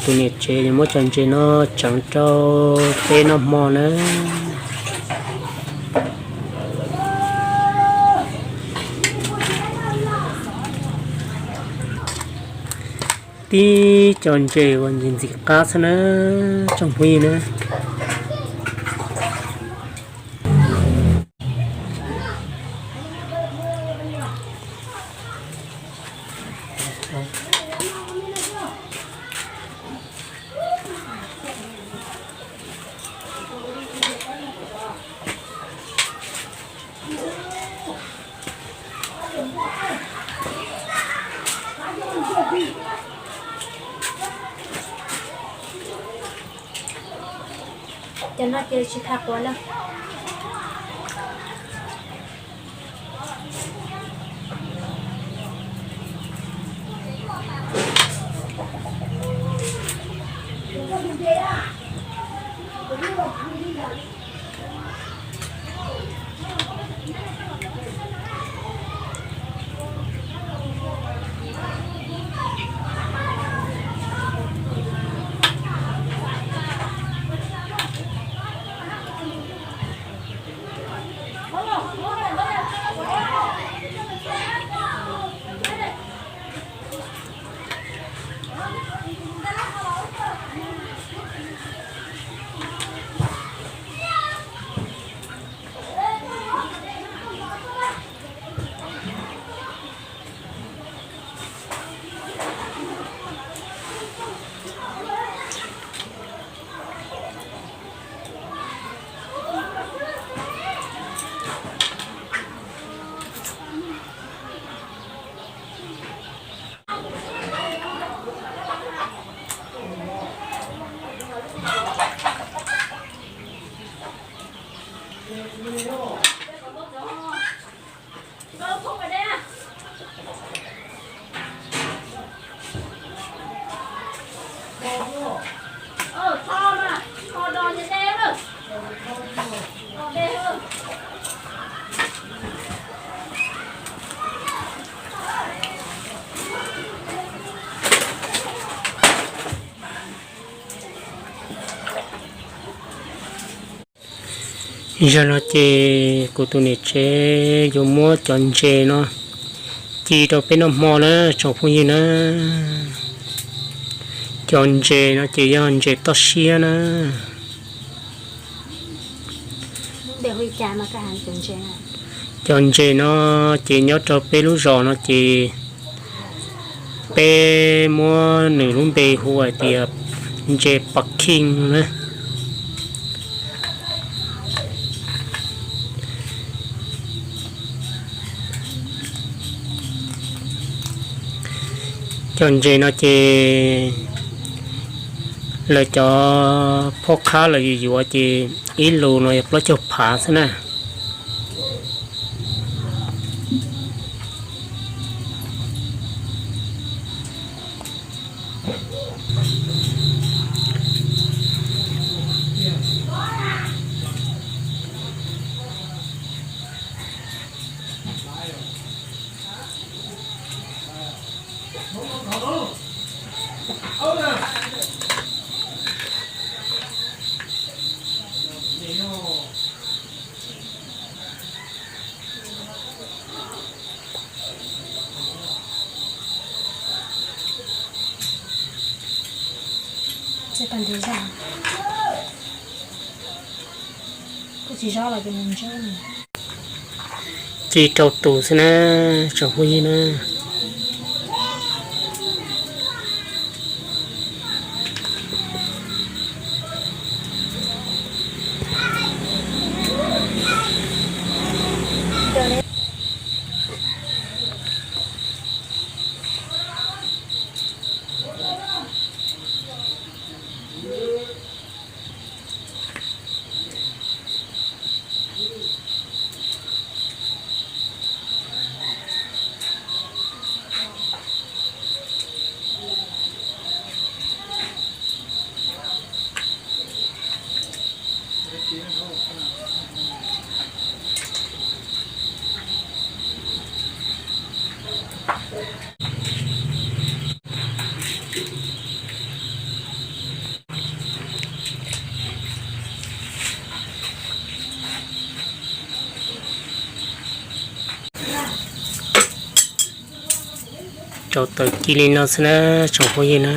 Tus niam tsev yuav muab cov ntses no tseev rau peb noj hmo na. Tib cov ntses uas ntxim ntxim qab xwb na, tsoom phooj ywg na. Cov no ces tsis tas quav lawm. Zaum no ces kuv tus niam tsev yuav muab cov ntses no ci rau peb noj hmo na tsoom phooj ywg na. Cov ntses no ces yog ntses toj siab na. Cov ntses no ces nyob rau peb lub zos no ces peb muab nws lub npe hu hais tias ntses pov kheej na. Cov ntses no ces lawv cov phob qhab lawv yuav yuav ces ib lus no yog plaub caug phav xwb na. Ci rau tus xwb na, tsoom phooj ywg na. Rau taws ci li no xwb na, tsoom phooj ywg na.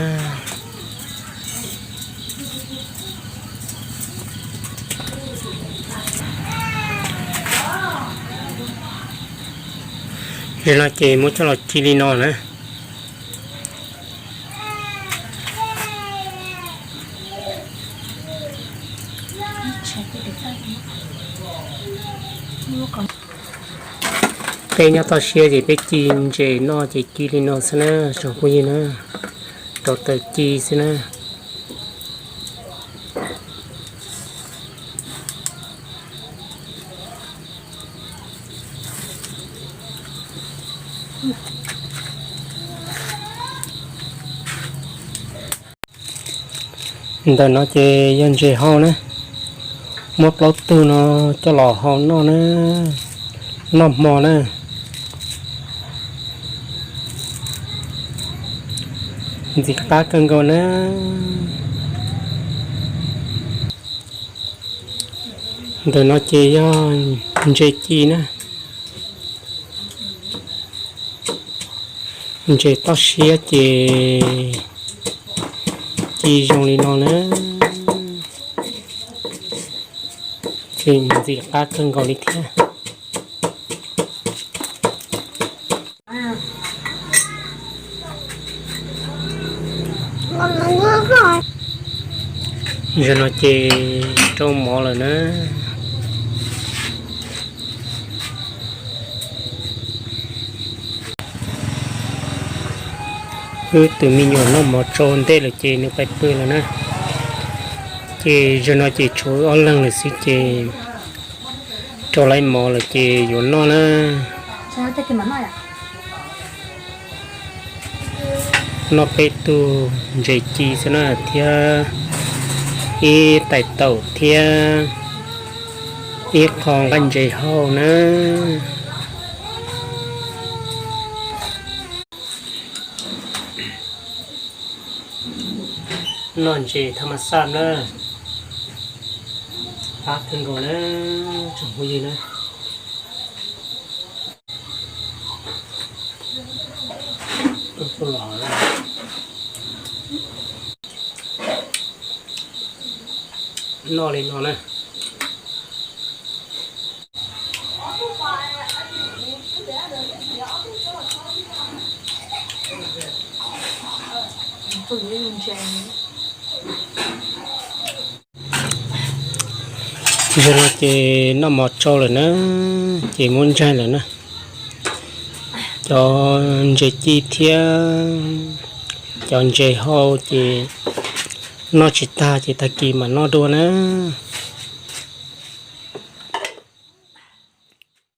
Zaum no ces muab coj los ci li no na. Peb nyob toj siab ces peb ci ntses noj ces ci li no xwb na, tsoom phooj ywg na, rau taws ci xwb na. Ntawm no ces yog ntses hau na, muab plaub tug no coj los hau noj na, noj hmo na. Ntxim qab kawg nkaus na. Ntawm no ces yog ntses ci na. Ntses toj siab ces ci zoo li no na, ces ntxim qab kawg nkaus li thiab. Zaum no ces rau mov lawm na. Wb tus me nyuam noj mov tsau ntej lawm ces nws pais pw lawm na. Ces zaum no ces tshuav wb ob leeg lawm xwb ces rau lawm mov lawm ces yuav noj na. Noj peb tug ntses ci xwb na thiab ib tais taum thiab ib qho nqaij ntses hau na. Noj ntses thaj ma xaj na, qab kawg nkaus na, tsoom phooj ywg na. Noj li no na. Zaum no ces noj mov tsau lawm na, ces muab ntsaig lawm na. Cov ntses ci thiab cov ntses hau ces noj tsis tag ces tag kis mam noj dua na.